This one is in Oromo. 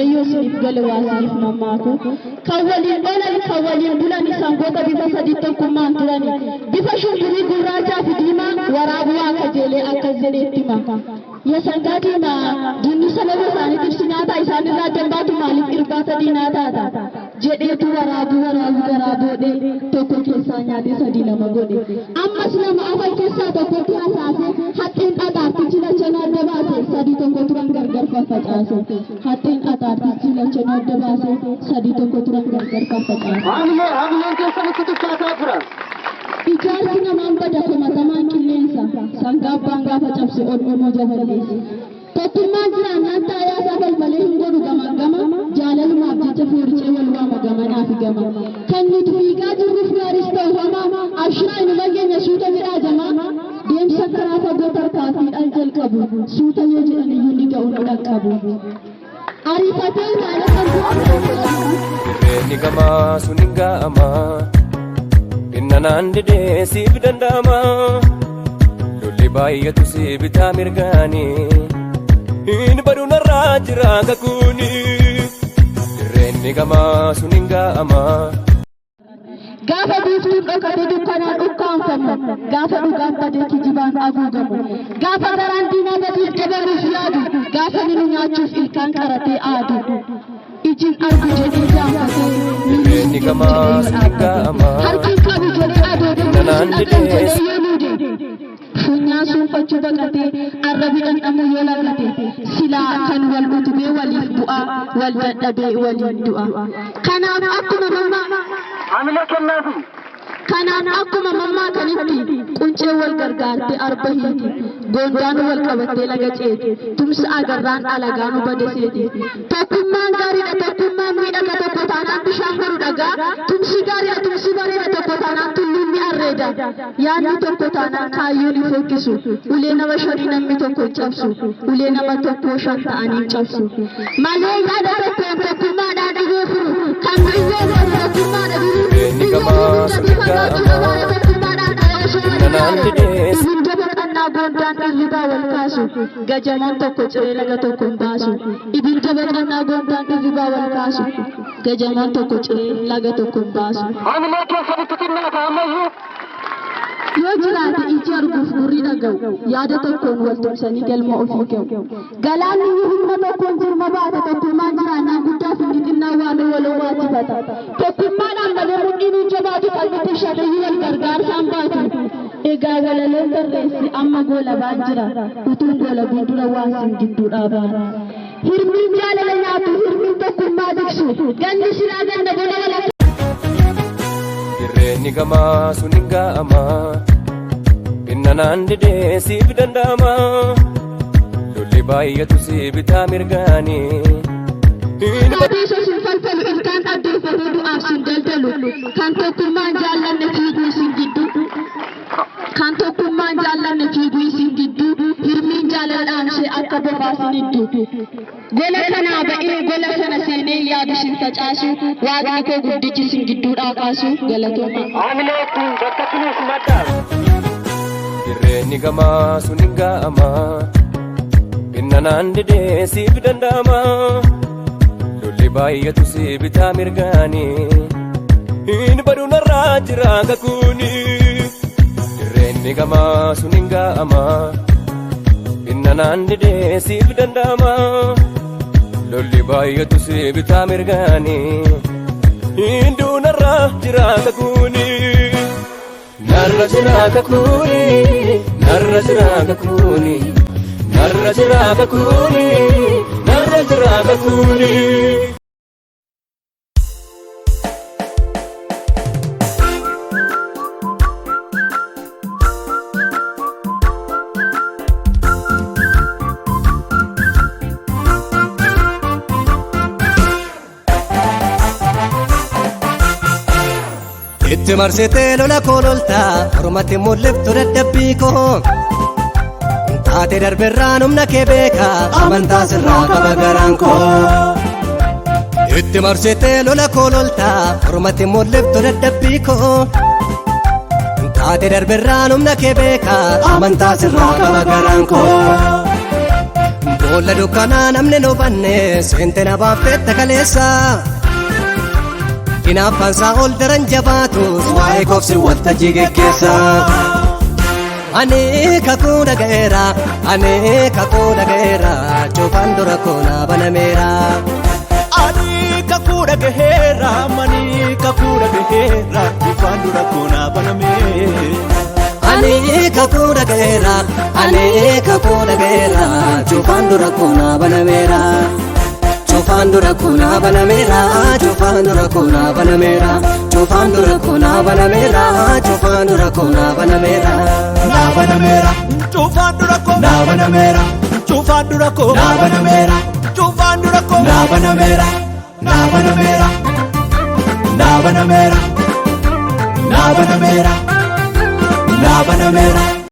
Mee yoo isiniif gale waa isiniif mammaaku. Kan waliin oolan kan waliin bulan sangoota bifa sadii tokkummaan turani. Bifa shumburii gurraachaa fi diimaa waraabuu waa kajeelee akkas jedheetti hima. Ya sangaa diimaa diinni sababa isaaniitiif si nyaataa isaanirraa adda hin baatu maaliif irbaata diinaa taata? Jedheetu waraabuu waraabuu garaa boodhee tokko keessaa nyaatee sadii lama godhe. Ammas lama afan keessaa tokkotti hasaasee haxxiin dhagaartichi lachanuu adda baase sadii tokko turan gargar faffacaase. Haxxiin dhagaartichi lachanuu adda baase sadii tokko turan gargar faffacaase. Haamilee haamileen keessanitti xiqqaataa jira. Ijaarsi namaan bada komatamaan qilleensa sangaa abbaan gaafa cabse ol omoo jaballeessa. Tokkummaan jiraannaan taayaa isaa balbalee hin godhu gamaa gama jaalalumaaf jecha fooricee wal waama gamanaa fi gama. Kan nuti fiigaa jirruuf gaaris ta'u hamaa abshiraa inuma keenya suuta jedhaa jamaa deemsa karaa fagoo tarkaanfiidhaan jalqabu suuta yoo jedhan iyyuu ni ga'u ni dhaqqabu. Ariifatee utaalee kan Jireenyi gamaa sun hin ga'ama. Dhinnanaan didee siif danda'ama. Lolli baay'atu si bitaa mirgaani. Hin badu narraa jira kakuuni. Jireenyi gamaa sun hin ga'ama. Gaafa biiftuun dhokatee dukkanaan ukkaanfamu, gaafa dhugaan badee kijibaan haguugamu, gaafa garaan diinaa badiif dabaluuf yaadu, gaafa nu nyaachuuf ilkaan qaratee aadu. Ijin argu jedhee gaafate, miilli Jireenyi hin gamaa jedhee yoo sun hin dhaabbate, ga'ama. harki hin qabu jedhee adoodee Dhinnanaan miilli hin dhaga'u didee jedhee yoo luude. Funyaan suunfachuu baqatee arrabi dhandhamuu yoo lagate silaa kan wal utubee waliif bu'aa wal dadhabee waliin du'a. Kanaaf akkuma mammaa Haamilee kennaafi. Kanaaf akkuma mammaakanitti qunceen wal gargaartee arba hiiti, goondaan wal qabattee laga ceeti, tumsa agarraan alagaanu bade seeti. Tokkummaan gaariidha tokkummaan miidhaga tokko taanaan bishaan godhu dhagaa, tumsi gaariidha tumsi bareeda tokko taanaan tulluun ni arreeda. Yaadni tokko taanaan kaayyoon hin fokkisu, ulee nama shanii namni tokko hin cabsu, ulee nama tokkoo shan ta'anii hin cabsu. Malee yaada tokkoon tokkummaadhaan dhibee furu, kan biyyoo godhu tokkummaadha duruu, Jireenyi biyyoo gamaa gurguddaa sun hin fagaachuu ga'ama. qabaate tokkummaadhaan ta'ee osoo wal Dhinnanaan ilaalu. didee Ibidda boqonnaa goondaan dhirribaa wal kaasu, gajamoon tokko ciree laga tokko hin baasu. Ibidda boqonnaa goondaan dhirribaa wal kaasu, gajamoon tokko ciree laga tokko hin baasu. Haamilee keessanitti xinnaata ammayyuu. Yoo jiraate iji arguuf gurri dhaga'u, yaada tokkoon wal tumsanii galma ofii ga'u. Galaanni iyyuu humna tokkoon jirma baata, tokkummaan jiraannaan guddaa fi inni xinnaan waamee waloo waachifata. Tokkummaadhaan malee mudhiin hin jabaatu, kan dhukkubsateyyuu wal gargaarsaan baatu. Egaa walaloon barreesse amma goolabaan jira, utuun goolabiin dura waan sin gidduudhaa baana. Hirmiin jaalala nyaatu, hirmiin tokkummaa tiksu, ganni silaa ganna bona walakkaa. Jireenyi gamaa sun hin ga'ama. Dhinnanaan didee siif danda'ama. Lolli baay'atu si bitaa mirgaani. Hin Badiisa sin falfalu ilkaan dhaggeeffatee du'aaf sin daldalu kan tokkummaan jaallanne fiiguu isin gidduu kan tokkummaan jaallanne fiiguu isin gidduu hirmiin jaalala dhaamsee akka bofaa sin hiddu. Gola kanaa ba'ee gola sana seenee yaadu sin facaasu waaqni koo guddichi sin gidduudhaa kaasu galatooma. Haamilee kun bakka tunuuf madda. Jireenyi gamaa sun hin ga'ama. Dhinnanaan didee siif danda'ama. Lolli baay'atu si bitaa mirgaani. Hin badu narraa jira kakuuni. Jireenyi gamaa sun hin ga'ama. Dhinnanaan didee siif danda'ama. Lolli baay'atu si bitaa mirgaani. Hin duunarraa jira kakuuni. Narra jira kakuuni. Narra jira kakuuni. Narra jira kakuuni. Narra jira kakuuni. Itti marsitee lola koo lolta ormatti mul'iftu dadhabbii koo. Taate darberraan humna kee beeka amantaa sirraa qaba garaan koo. Itti marsitee lola koo lolta ormatti mul'iftu dadhabbii koo. Taate darberraan humna kee beeka amantaa sirraa qaba garaan koo. Boolla dukkanaa namni nu banne seente na baaftee takaleessa. Hinaaffansaa ol daran jabaatus waa'ee koofsi waltajjii geggeessa. Ani kakuu dhaga'eera, ani kakuu dhaga'eera, cufaan dura koonaa banameera. Ani kakuu dhagaheera, mani kakuu dhagaheera, cufaan dura koonaa banameera. Ani kakuu dhaga'eera, ani kakuu dhaga'eera, cufaan dura koonaa banameera. Cufaan dura koonaa banameera, cufaan dura koonaa banameera, cufaan dura koonaa banameera, cufaan dura koonaa banameera. Naa banameera. Cufaan dura koo. Naa banameera. Cufaan dura koo. Naa banameera. Cufaan dura koo. Naa banameera. Naa banameera. Naa banameera. Naa banameera.